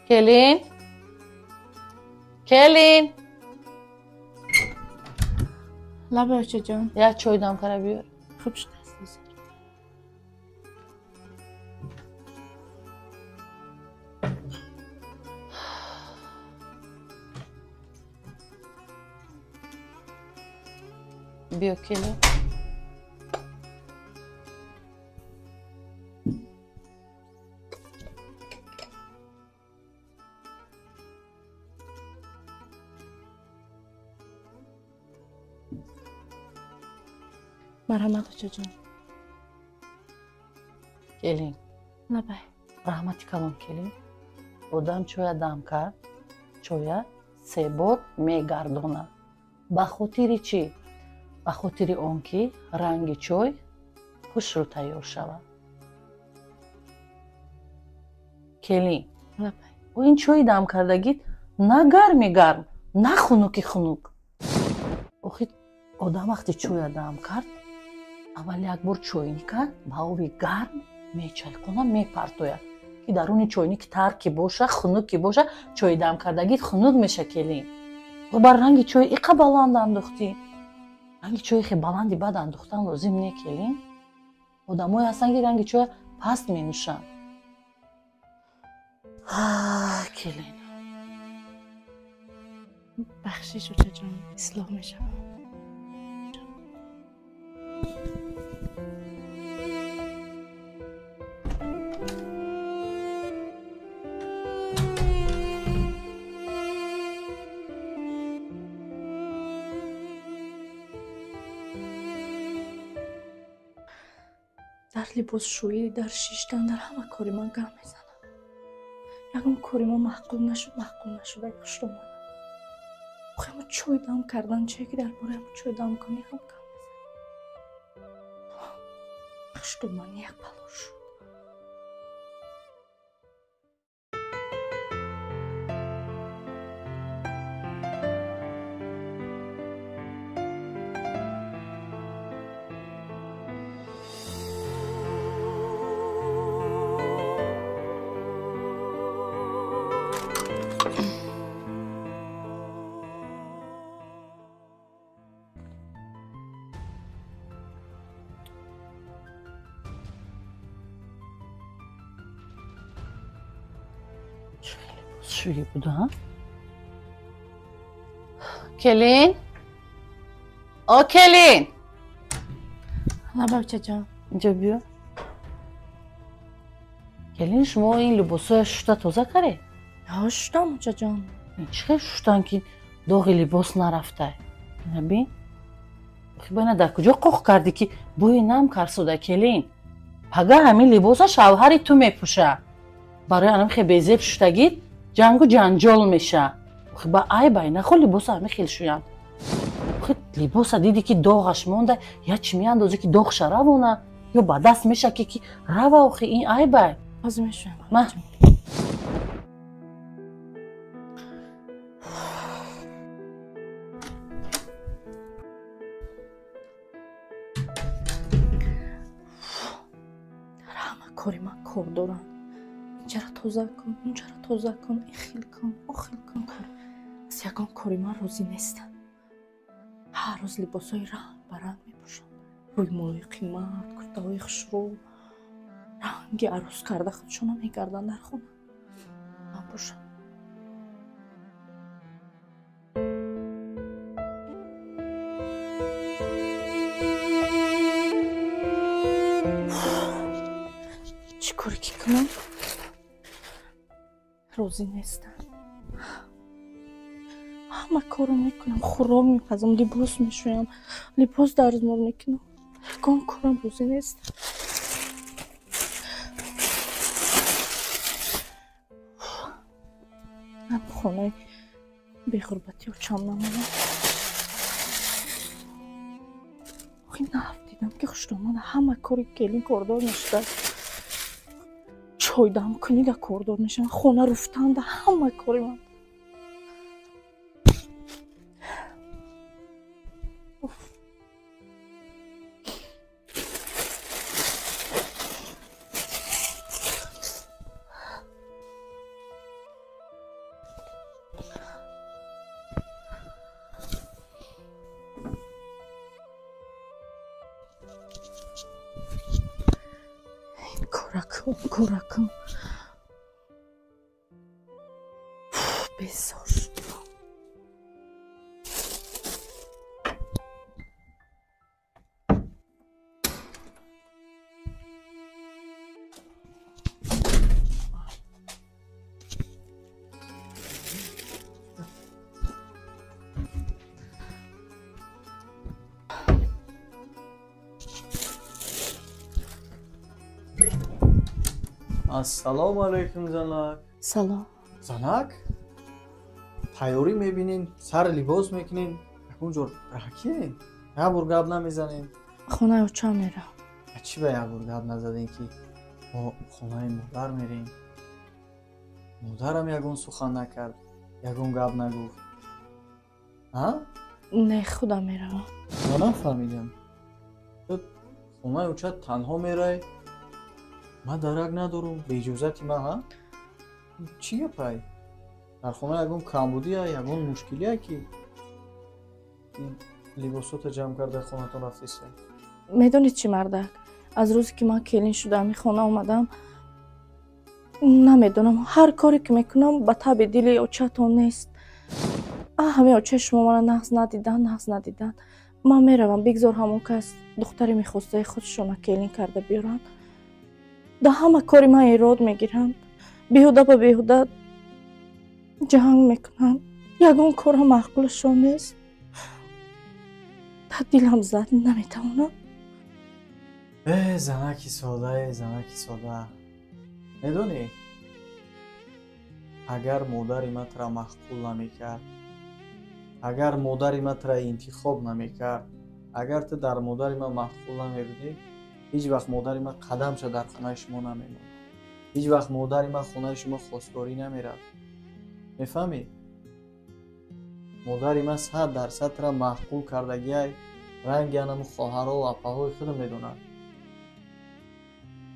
Келин, келин. Лабай, очаҷон. Як чой дам кара биёр. Хуб шудааст. Биё, келин. Марҳамат, очаҷон. Келин. Лабай. Раҳмати калон, келин. Одам чоя дам кард, чоя се бор мегардонад. Ба хотири чӣ? Ба хотири он ки ранги чой хушрӯ тайёр шавад. Келин. Лабай. Ин чои дам кардагит на гарми гарм, на хунуки хунук. Охи, одам вақте чоя дам кард, аввал як бор чойника ба оби гарм мечайқона, мепартояд, ки даруни чойник тар ки боша, хунук ки боша, чои дам кардагит хунук меша, келин. Бар ранги чой иқа баланд андохтӣ. Ранги чои хе баланди бад андохтан лозим не, келин. Одамое ҳастанд, ки ранги чоя паст менӯшанд. Келин. Бахшиш, очаҷон, ислоҳ мешавам. Дар либосшӯӣ, дар шиштан, дар ҳама кори ман гам мезанам. Ягон кори ман маъқул нашуд, маъқул нашуда хушромадам. Охи, ҳамо чой дам кардан чие, ки дар бораи ҳамо чой дам кунӣ ҳам гам мезанам. Хушдоманӣ як бало шуд. Шӯӣ буда? Келин, о келин. Лабай, очаҷон. Инҷо биё, келин. Шумо ин либосҳоя шушта тоза каред? Ҳо, шуштам, очаҷон. Чӣ хел шуштан, ки доғи либос нарафта? Ина бин, ина дар куҷо қоқ кардӣ, ки бӯи нам карсуда? Келин, пага ҳамин либоса шавҳари ту мепӯша. Барои анам хе безеб шуштагит ҷангу ҷанҷол меша. Охи, ба айбай, нахо либоса ҳами хел шӯянд. Охи, либоса диди, ки доғаш монда, я чӣ меандозӣ, ки доғша равона, ё ба даст мешаки, ки рава. Охи, ин айбай. Ҳозир мешӯям. Ма. Дар ҳама кори ман кор дорам. Инҷара тоза кун, унҷара тоза кун, ин хел кун, о хел кун. Кор аз ягон кори ман розӣ нестам. Ҳар рӯз либосҳои ранг ба ранг мепӯшам, рӯймолҳои қимат, куртаҳои хушрӯ, ранги арӯз карда худшона мегарданд дар хона. Ман бошам, чӣ коре ки кунам, розӣ нестам. Ҳама корро мекунам, хӯрок мепазам, либос мешӯям, либос дарзмол мекунам, ягон корам розӣ нестам. Хонаи беғурбати очам намонад. Охи, наф дидам, ки хушдомада ҳама кори келин кордор мешудааст. Чойдамкунида кордор мешавам, хона руфтанда, ҳама кори ман. кун, он кора кун. Безор шудам. Ассалому алайкум, занак. Салом. Занак, тайёрӣ мебинем, сар либос мекунем, ягон ҷо раҳкием, як бор гап намезанем. Хонаи очам мерам. Чӣ ба як бор гап назадем, ки мо хонаи модар мерем? Модарам ягон сухан накард, ягон гап нагуфт. Не, худам меравам. Ман нафаҳмидам. Хонаи оча танҳо мерай? Ман дарак надорам, бе иҷозати ман, ҳа? Чӣ гапай? Дар хона ягон камбудия, ягон мушкилия, ки либосота ҷамъ карда хонатон рафтеста? Медонед чӣ, мардак, аз рӯзе ки ман келин шудам, ин хона омадам, намедонам, ҳар коре ки мекунам ба таби дили очатон нест. Ҳамин очаи шумо мара нағз надидан, нағз надидан. Ман меравам, бигзор ҳамон кас духтари мехостаи худшона келин карда биёранд. Да ҳама кори ман эрод мегиранд, беҳуда ба беҳуда ҷанг мекунанд, ягон корам маъқулашон нест. Та дилам зад, наметавонам. Э, занаки сода, э, занаки сода, медонӣ, агар модари ман тура маъқул намекард, агар модари ман тура интихоб намекард, агар ту дар модари ман маъқул намебудӣ, ҳеҷ вақт модари ман қадамша дар хонаи шумо намемонд, ҳеҷ вақт модари ман хонаи шумо хостгорӣ намерафт. Мефаҳмӣ? Модари ман 100% тура маъқул кардагиай, ранги анаму хоҳарову апаҳои худам медонад.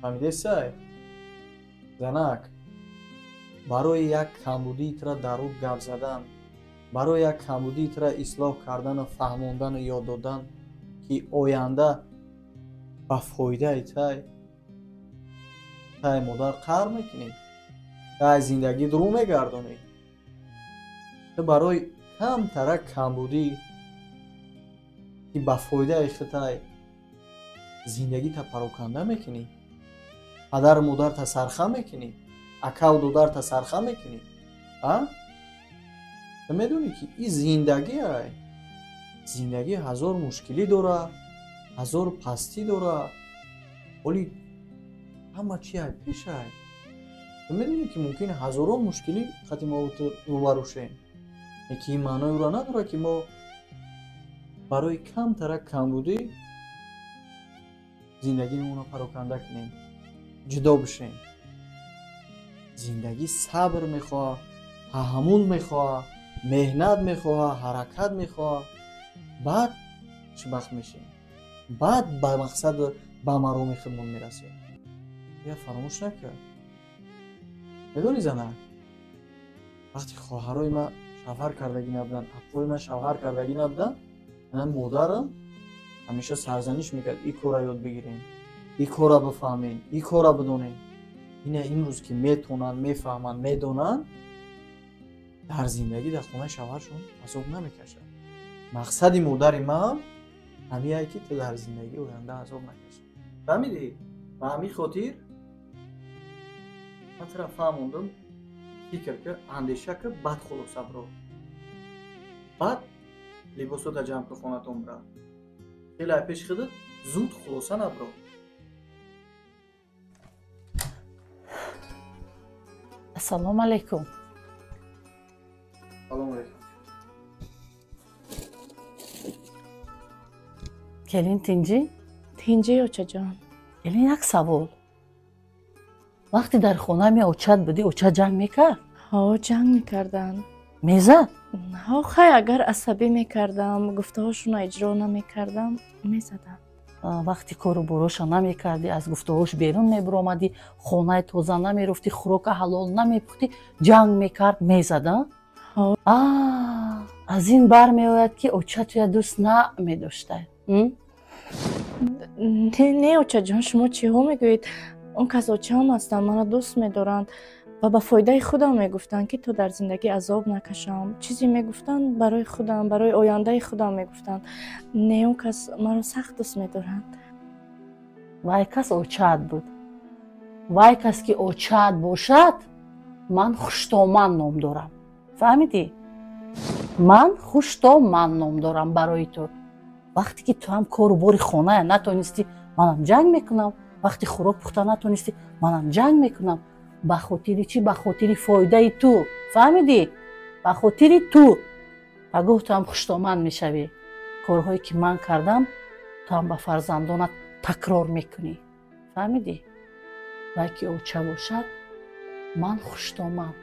Фаҳмидесай? Занак, барои як камбудии тура дар ӯ гап задан, барои як камбудии тура ислоҳ кардану фаҳмондану ёд додан, ки оянда ба фоидаи тай модар қаҳр мекунӣ, тай зиндагит рӯ мегардонӣ. Ту барои камтарак камбудӣ, ки ба фоидаи худай, зиндагита пароканда мекунӣ, падару модарта сархам мекунӣ, акаву додарта сархам мекунӣ. Ту медонӣ, ки ин зиндагиай, зиндагӣ ҳазор мушкилӣ дорад, ҳазор пастӣ дорад, ҳоли ҳама чи ай пешай. Ту медонӣ, ки мумкин ҳазорон мушкилӣ қати мо рӯбарӯ шем, лекин ин маънои ӯро надорад, ки мо барои камтарак камбудӣ зиндагиамонро пароканда кунем, ҷудо бишем. Зиндагӣ сабр мехоҳад, таҳаммул мехоҳад, меҳнат мехоҳад, ҳаракат мехоҳад. Баъд хушбахт мешем, баъд ба мақсаду ба мароми худмон мерасем. Я фаромӯш накард. Медонӣ, занак, вақте хоҳарои ман шавҳар кардагӣ набуданд, апои ман шавҳар кардагӣ набуданд, ман модарам ҳамеша сарзаниш мекард: ин корро ёд бигирем, ин корро бифаҳмем, ин корро бидонем. Ина имрӯз ки метавонанд, мефаҳманд, медонанд, дар зиндагӣ дар хонаи шавҳаршон азоб намекашанд. Мақсади модари ман ҳамиае, ки ту дар зиндагӣ оянда азоб накашӣ. Фаҳмидӣ? Ба ҳамин хотир ман тура фаҳмондам, фикр кар, андеша кар, баъд хулоса бро. Баъд либосота ҷамъ кун, хонатон бира. Хеле ай пеши худат зуд хулоса набро. Ассалому алайкум. Салому алайкум. Келин, тинҷӣ? Тинҷӣ, очаҷон. Келин, як савол. Вақте дар хона ми очат будӣ, оча ҷанг мекард? Ҳо, ҷанг мекарданд. Мезад? Ҳо, хай, агар асабӣ мекардам, гуфтаҳошонро иҷро намекардам, мезадам. Вақти кору бороша намекардӣ, аз гуфтаҳош берун мебуромадӣ, хонаи тоза намерофтӣ, хӯрока ҳалол намепухтӣ, ҷанг мекард, мезада? Аз ин бармеояд, ки оча туя дӯст намедошта. Не, очаҷон, шумо чиҳо мегӯед? Он кас очаам ҳастанд, маро дӯст медоранд ва ба фоидаи худам мегуфтанд, ки то дар зиндагӣ азоб накашам. Чизе мегуфтанд барои худам, барои ояндаи худам мегуфтанд. Не, он кас маро сахт дӯст медоранд. Вай кас очаат буд. Вай кас ки очаат бошад, ман Хуштоман ном дорам. Фаҳмидӣ? Ман Хуштоман ном дорам барои ту. Вақте ки ту ҳам кору бори хоная натонистӣ, манам ҷанг мекунам. Вақти хӯрок пухта натонистӣ, манам ҷанг мекунам. Ба хотири чӣ? Ба хотири фоидаи ту. Фаҳмидӣ? Ба хотири ту. Пагоҳ ту ҳам хуштоман мешавӣ. Корҳое ки ман кардам, ту ҳам ба фарзандонат такрор мекунӣ. Фаҳмидӣ? Вай ки оча бошад, ман хуштоман.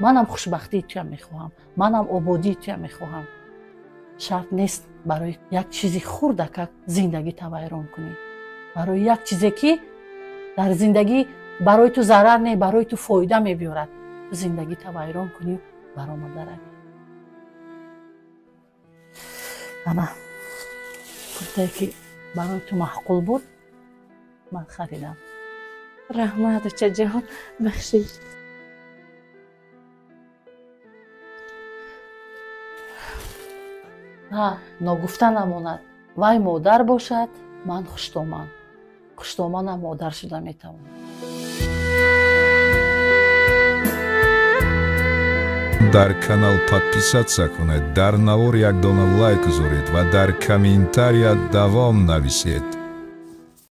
Манам хушбахтии туям мехоҳам, манам ободии туям мехоҳам. Шарт нест барои як чизи хурдакак зиндагита вайрон кунӣ. Барои як чизе ки дар зиндагӣ барои ту зарар не, барои ту фоида мебиёрад, ту зиндагита вайрон кунӣ, баромада равӣ. Ана куртае ки барои ту маъқул буд, ман харидам. Раҳмат, очаҷон, бахшид. Ҳа, ногуфта намонад. Вай модар бошад, ман хуштоман. Хуштоманам модар шуда метавонад. Дар канал подписаться кунед, дар навор як дона лайк гузоред ва дар комментария давом нависед.